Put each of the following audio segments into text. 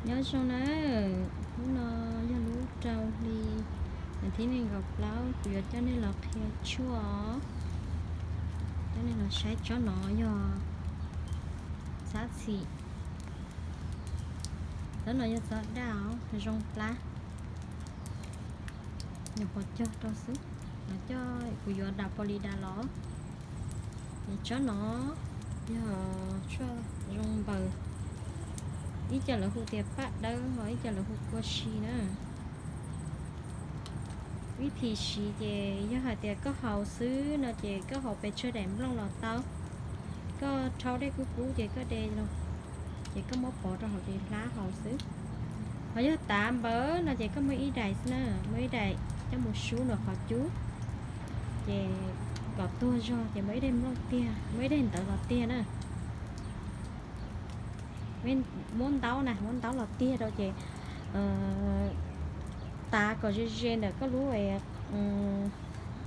Nyob zoo na, hnub no yog lub rau hli vas thib nees nkaum plaub, kuv yuav coj nej los qhia tshuaj, coj nej los saib tsob no yog xab txhim, tsob no yog tsob daj os, zoo plab, nyuam qhuav cog rau xwb, los coj kuv yuav das pos lis das los. Es tsob no yog tshuaj zoo npaws, ib co lawv hu tias paj dawb ho ib co lawv hu kua si na. Vib thim siv ces yog hais tias koj haus xwb no ces koj haus pes tsawg daim nplooj los tau, koj rhaub dej kub kub ces koj de los, ces koj muab pov rau hauv ces hlab haus xwb. Ho yog tav npaws no ces koj muaj ib daim xwb na, muaj ib daim coj mus sub nram qhov cub, ces kom tuag zog ces muaj ib daim nplooj tiag, muaj ib daim ntawv los tiag na. Muab ntaub na, muab ntaub los tiag rau ces tav kom ze ze ntawm koj lub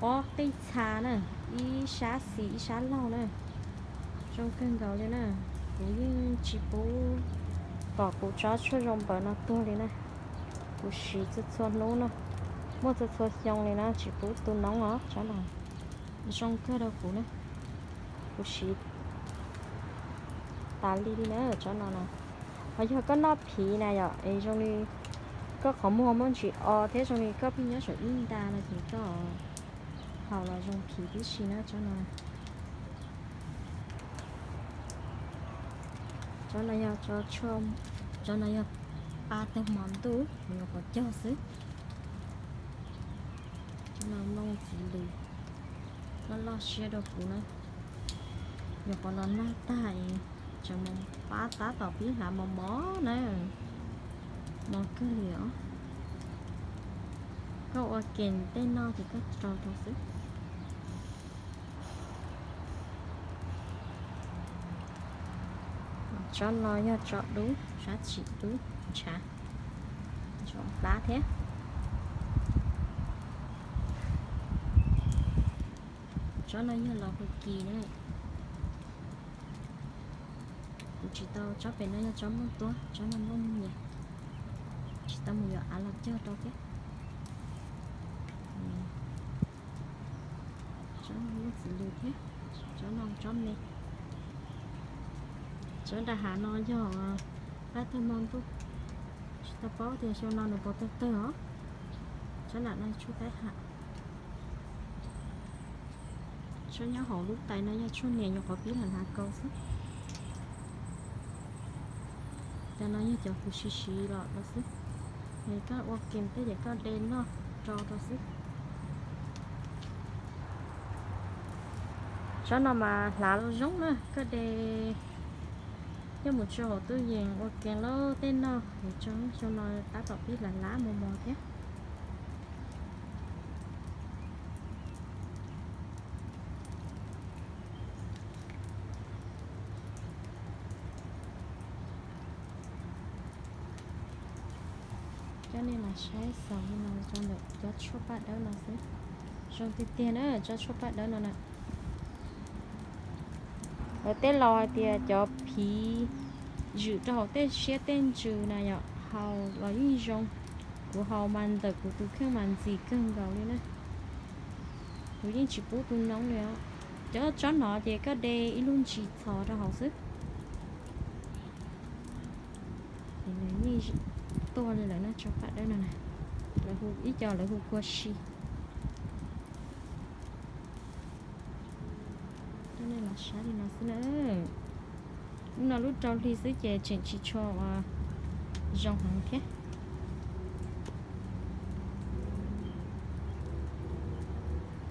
pob qij txha na, ib sab xis ib sab laug na, zoo kawg nkaus li na. Kuv yeej tsis pub kom kuv tsob tshuaj zoo npaws no tuag li na. Kuv siv txhua txhua hnub no, muaj txhua txhua xyoo li na, tsis pub tu noob os tsob no. Zoo kawg rau kuv na, kuv siv tas li li na tsob no na. Ho yog koj noj phiv na yom, es zoo li koj qhov muag muaj ntsis o thiab zoo li koj pheej nyob saum ib nta no ces koj haus los zoo phiv tib si na tsob no. Tsob no yog, tsob no yog paj tawg hmo ntuj, kuv nyuam qhuav cog xwb. Tsob no nplooj txiv lws, loj loj siab rau kuv na. Nyuam qhuav los nag tag es tseem mus pab tab tom pib hlav mos mos na. Mos kawg li os. Koj ua kees tej noj ces koj rau rau xwb. Tsob no yog tsob dub, sab txhim dub ntshav, zoo plab thiab. Tsob no yog los hu kis na. Kuv tsis tau, tsob pem no yog tsob muaj tuab, tsob no muaj nyias, tsis tau mus yuav av los cog rau thiab. Tsob no muaj txiv lws thiab, tsob no tsob me. Tsob nram hav no yog paj tawg hmo ntuj, tsis tau paub tias xyoo no nws puas tawg tawg os. Tsob nram no tshuaj taib hav. Tsob nyob hauv lub tais no yog tshuaj niam nyuam qhuav pib hlav hlav kaus xwb. Cov no yog cov kuv siv siv los rau xwb. Es koj ua kees tej ces koj de noj rau rau xwb. Tsob no mas hlav los zoo na, koj de coj mus tso hauv tub yees ua kees lauj tej noj es tso, xyoo no tab tom pib hlav hlav mos mos thiab. Coj nej los saib xaus li no rau ntawm cov tshuaj paj dawb no xwb. Zoo tiag tiag na tsob tshuaj paj dawb no na. Lawv tej laus hais tias cov phiv zwm rau hauv tej siab tej ntsws na yom, haus los yeej zoo. Kuv haus mas ntawm kuv tus kheej mas ntxim kawg nkaus li na. Kuv yeej tsis pub tu noob li os. Cov tsob no ces koj de ib lub ntsis txhos rau hauv xwb. Ces nws yeej tuaj li lawm na tsob paj dawb no na. Lawv hu ib co lawv hu kua si. Coj nej los saib li no xwb na. Hnub no lub rau hli xwb ces tseem tsis tshua ua zoo heev thiab.